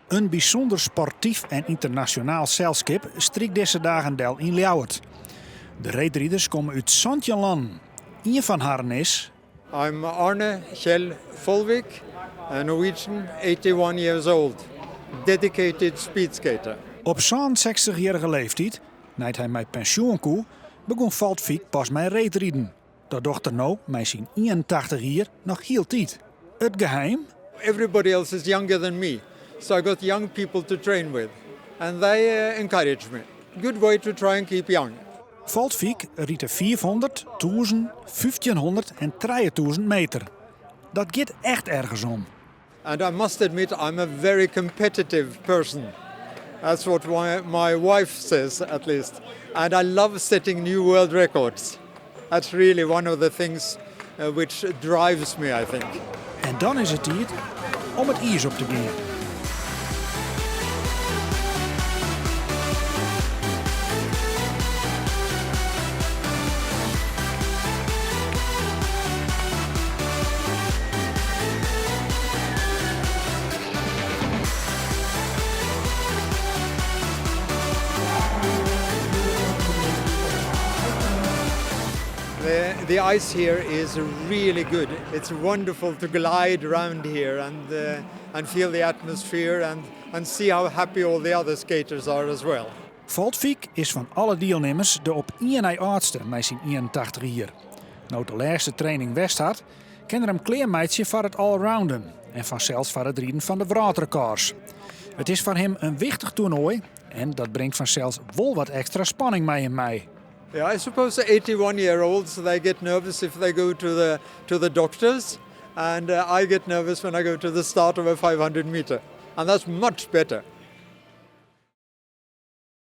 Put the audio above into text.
In bysûnder sportyf en ynternasjonaal selskip strykt dizze dagen del yn Ljouwert. De reedriders komme út 17 lannen. Ien fan harren is. I'm Arne Kjell Folvik, a Norwegian, 81 years old, dedicated speed skater. Op 67-jierrige leeftiid, nei't hy mei pensjoen koe, begûn Faltvik pas mei reedriden. Dat docht er no mei syn 81 jier noch hieltyd. It geheim? Everybody else is younger than me, so I got young people to train with and they uh, encourage me. Good way to try and keep young. Faltvik rydt de 500, 1000, 1500 en 3000 meter. Dat giet echt ergens om. And I must admit I'm a very competitive person. That's what my, my wife says, at least. And I love setting new world records. That's really one of the things uh, which drives me, I think. En dan is it tiid om it iis op te gean. The, the ice here is really good. It's wonderful to glide around here and, uh, and feel the atmosphere and, and see how happy all the other skaters are as well. Faltvik is fan alle dielnimmers de op ien nei âldste mei syn 81 jier. No't de lêste training west hat, kin er him klearmeitsje foar it allrounden en fansels foar it riden fan de wrâldrekôrs. It is foar him in wichtich toernoai en dat bringt fansels wol wat ekstra spanning mei him mei. Yeah, I suppose 81 year olds they get nervous if they go to the to the doctors and uh, I get nervous when I go to the start of a 500 meter and that's much better.